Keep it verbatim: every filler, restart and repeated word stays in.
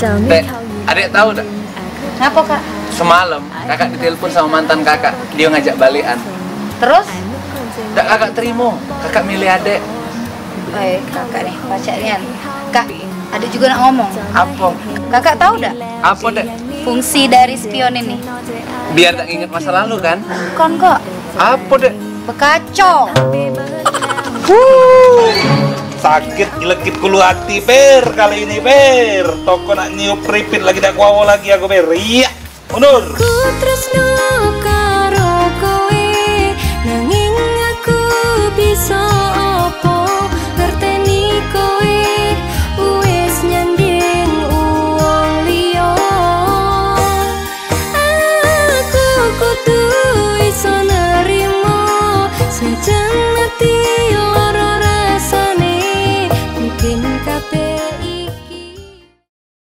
Dek, adek tahu dak? Ngapo, Kak? Semalam kakak ditelepon sama mantan kakak, dia ngajak balikan. Terus? Dak kakak terima, kakak milih adek. Eh, kakak nih, pacak nian. Kak, ada juga nak ngomong. Apa? Kakak tahu dak Apa dek? Fungsi dari spion ini? Biar tak inget masa lalu kan? Kon kok Apa dek? Bekaco. Sakit jelekit kulu hati, Ber, kali ini, Ber. Toko nak niup keripit lagi, dak kuawo lagi aku, Ber. Iya. Mundur. Ku terus